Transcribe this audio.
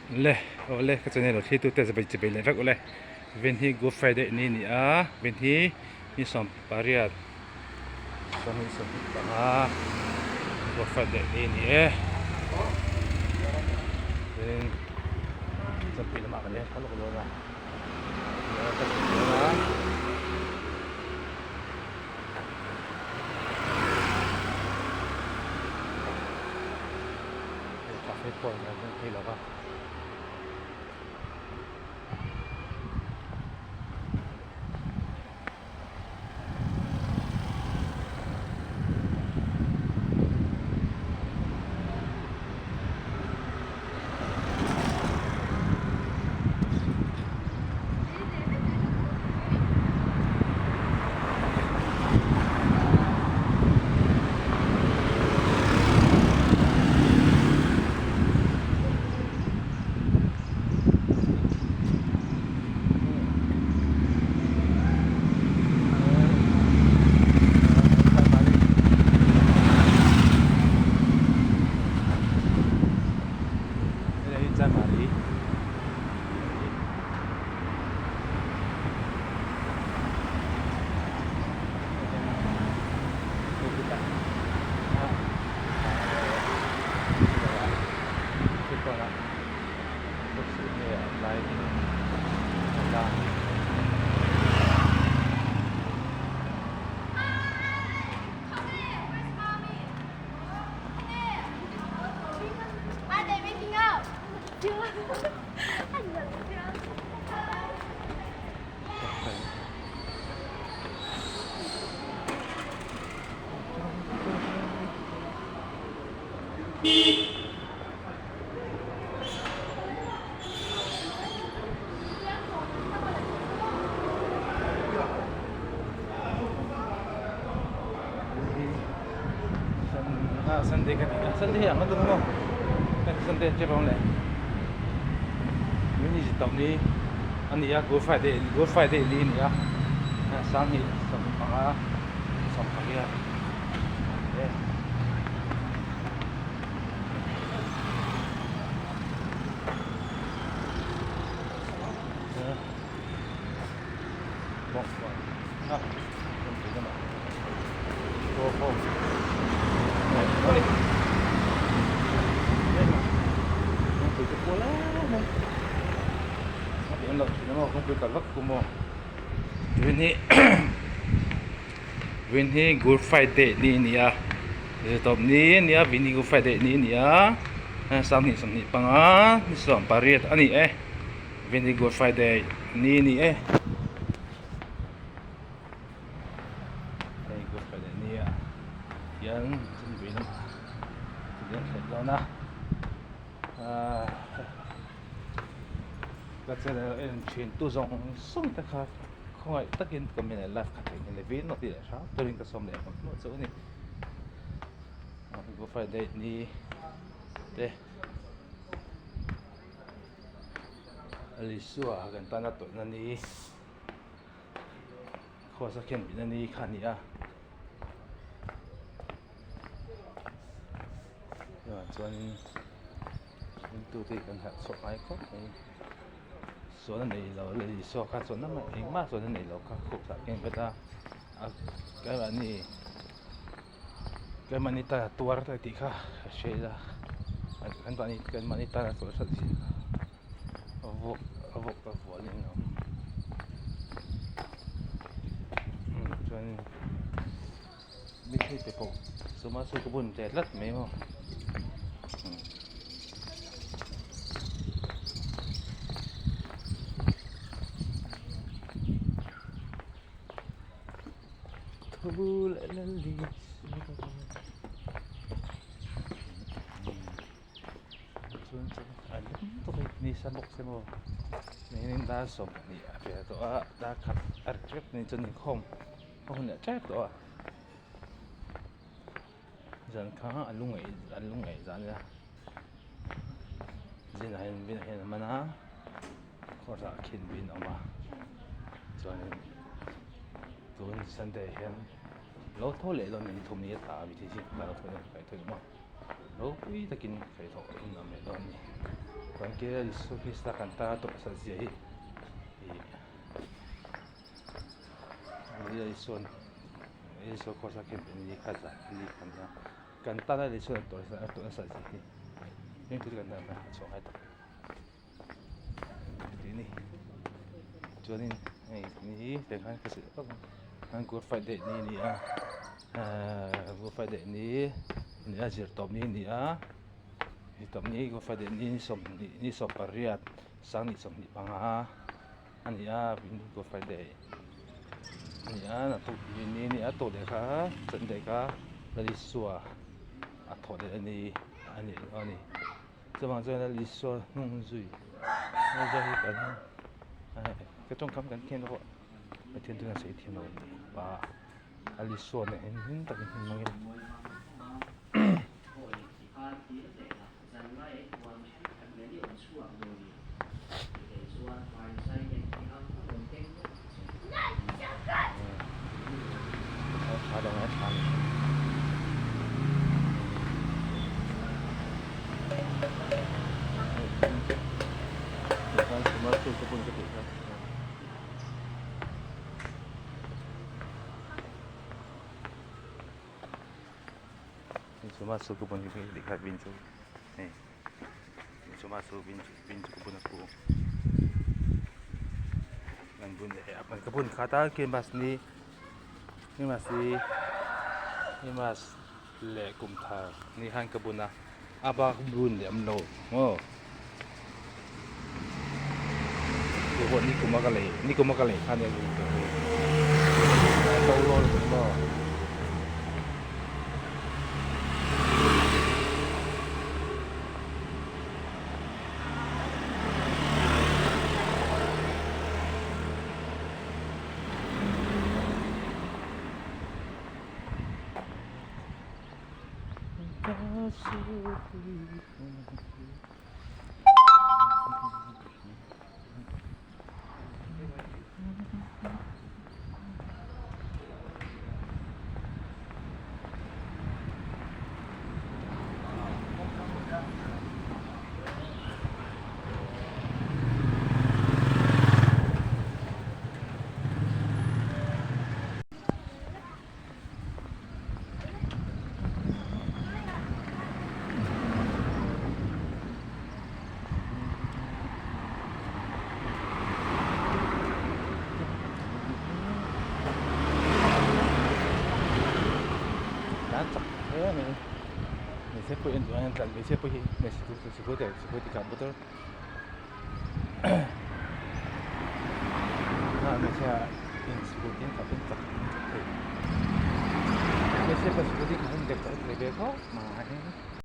Le awle ka channel lo thlir tute chi bei leh vek ule vin hi good friday ni a ni a vin hi ni 18 25 good friday ni a ni e tin champui lamah kan en lawk dawn a ka chhuk dawn a. Cafe pawh an hmang thei lo va. Sunday ka ti a Sunday ang a maw Sunday che bawng leh min ni tawp ni a ni a Good Friday Good Friday ni a ni a 2025 18 e. Vin hi Good Friday ni a ni a zirtawp ni a ni a vin hi Good Friday ni a ni a 2025 ni 18 a ni e vin hi Good Friday ni a ni e. Hei Good Friday ni ah hian chungpui lamah thil an thlep dawn a ahh ka channel en thin tu zawng zawng te kha khawngaih takin comment leh like kha theih ni lovin a ti leh hram turin ka sawm leh hmawlh hmawlh chu a ni Good Friday ni te. Isua kan tana tawlhna ni. Cross a khian bihna ni kha a ni a tunah chuanin ringtute hi kan harh chhuak ngai khawp mai sual a nei lo leh Isua kha chuan engmah engmah sual a nei lo kha khup lah keng vet a a keimahni keimahni tan a tuar ta tih kha ka hria ila keimahni tan a tuar hralh tih kha. A vawk a vawk ta vual in a awm chuan mithei te pawh sawma saw ka bun ve tlat mai maw. Chuan chu a lum tawk a ni sa bawk se maw nihin dar 20 a vel tawh a dar khat a ri tep ni chuan inkhawm a hun leh tep tawh a zan kha a lu ngaih a lu ngaih zan ila zinah hian vinah hian a man a kawrah khin vin a awm a chuanin tun sunday hian lo tho leh dawn ni thum ni a ta a mi thei hi lo tho leh a. Ropui takin kaihthawh hun a meh dawn a ni. Chuan. Ke Isua Krista kan tana tawrh nasat zia hi ih Isuan Isua kraws a khen ni kha zan ni kha nia kan tana Isuan a tawrh nasat zia hi engtin kan a chhuah ngai tak tih a ni chuanin hei hi tiang khan ka hrilh vak ang good friday ni a ni a ahh good friday ni a ni a zirtawp ni a ni a zirtawp ni good friday ni sawmhnih ni sawmpariat sanghnih 25 a ni a good friday a ni a naktuk ni a ni a tawh leh kha sunday kha Lalisua a thawh leh a ni a ni a ni. Chuvang chuan Lal Isua hnung zui zui hi kan ka tawngkam kan thiam erawh Pathian chuan a sawi thiam lo tih pa Lal Isua nen hian hlim takin hun hmang ila. Ka bun khat a christmas ni christmas ni christmas leh kum thar ni khan ka bun a a bak bun leh awm lo maw chu pawh nikum a ka lei nikum a ka lei khan a to rual lo maw. Tlan chak hle a ni hmeichhia pawh hi an duh a an tlan hmeichhia pawh hi scooter scooty kah motor hmeichhia in scooty an khalh chak thei hmeichhia pawh scooty khalh an chak thei ve khawp mai.